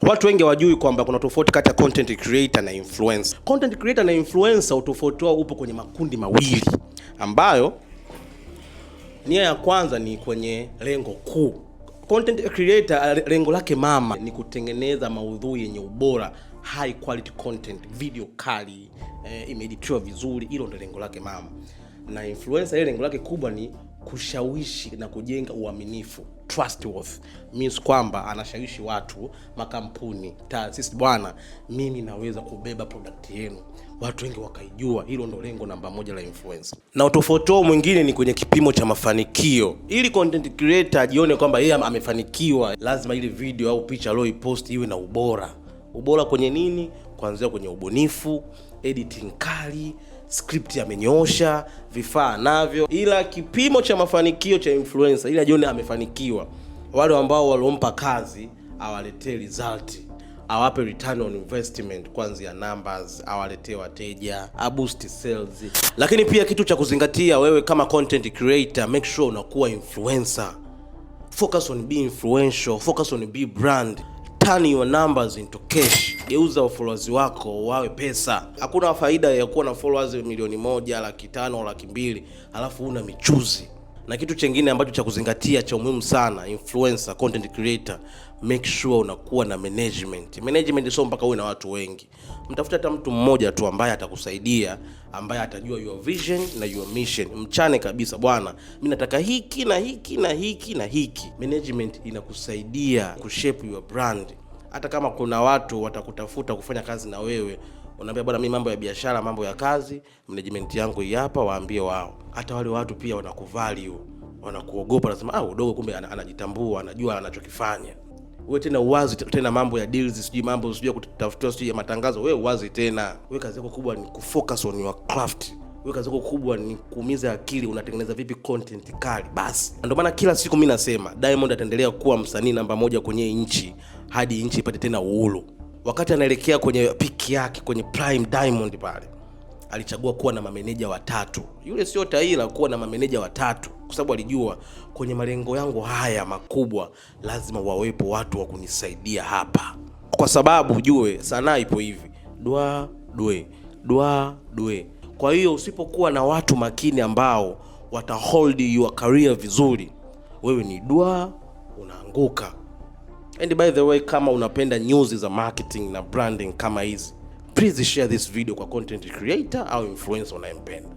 Watu wengi hawajui kwamba kuna tofauti kati ya content creator na influencer. Content creator na influencer, utofauti wao upo kwenye makundi mawili, ambayo nia ya kwanza ni kwenye lengo kuu. Content creator lengo lake mama ni kutengeneza maudhui yenye ubora, high quality content, video kali, imeeditiwa vizuri. Hilo ndio lengo lake mama. Na influencer ile lengo lake kubwa ni kushawishi na kujenga uaminifu, trustworth, means kwamba anashawishi watu, makampuni, taasisi, bwana, mimi naweza kubeba product yenu, watu wengi wakaijua. Hilo ndo lengo namba moja la influencer. Na utofauti wao mwingine ni kwenye kipimo cha mafanikio. Ili content creator ajione kwamba yeye amefanikiwa, lazima ile video au picha aliyoipost iwe na ubora. Ubora kwenye nini? Kuanzia kwenye ubunifu, editing kali, script amenyoosha, vifaa navyo. Ila kipimo cha mafanikio cha influencer, ili ajione amefanikiwa, wale ambao waliompa kazi awaletee result, awape return on investment, kuanzia numbers, awaletee wateja, aboost sales. Lakini pia kitu cha kuzingatia, wewe kama content creator, make sure unakuwa influencer. Focus on be influential, focus on be brand. Turn your numbers into cash. Geuza followers wako wawe pesa. Hakuna faida ya kuwa na followers 1,000,000, 500,000, 200,000 alafu una michuzi. Na kitu chengine ambacho cha kuzingatia cha muhimu sana, influencer, content creator, make sure unakuwa na management. Management sio mpaka uwe na watu wengi. Mtafute hata mtu mmoja tu ambaye atakusaidia, ambaye atajua your vision na your mission. Mchane kabisa, bwana, mimi nataka hiki na hiki na hiki na hiki. Management inakusaidia kushape your brand. Hata kama kuna watu watakutafuta kufanya kazi na wewe, unaambia bwana, mimi mambo ya biashara, mambo ya kazi, management yangu hii hapa, waambie wao. Hata wale watu pia wanakuvalue, wanakuogopa, wanasema ah, udogo kumbe anajitambua, anajua anachokifanya. Wewe tena uwazi tena mambo ya deals, sijui mambo sijui ya kutafutiwa, sijui ya matangazo, wewe uwazi tena. Wewe kazi yako kubwa ni kufocus on your craft. Wewe kazi yako kubwa ni kuumiza akili, unatengeneza vipi content kali. Basi ndio maana kila siku mimi nasema Diamond ataendelea kuwa msanii namba moja kwenye nchi hadi nchi ipate tena uhuru. Wakati anaelekea kwenye peak yake, kwenye prime Diamond pale, alichagua kuwa na mameneja watatu. Yule sio taila kuwa na mameneja watatu, kwa sababu alijua kwenye malengo yangu haya makubwa lazima wawepo watu wa kunisaidia hapa, kwa sababu ujue sanaa ipo hivi, dwa dwe dwa dwe. Kwa hiyo usipokuwa na watu makini ambao wata hold your career vizuri, wewe ni dwa, unaanguka. And by the way, kama unapenda news za marketing na branding kama hizi, please share this video kwa content creator au influencer unayempenda.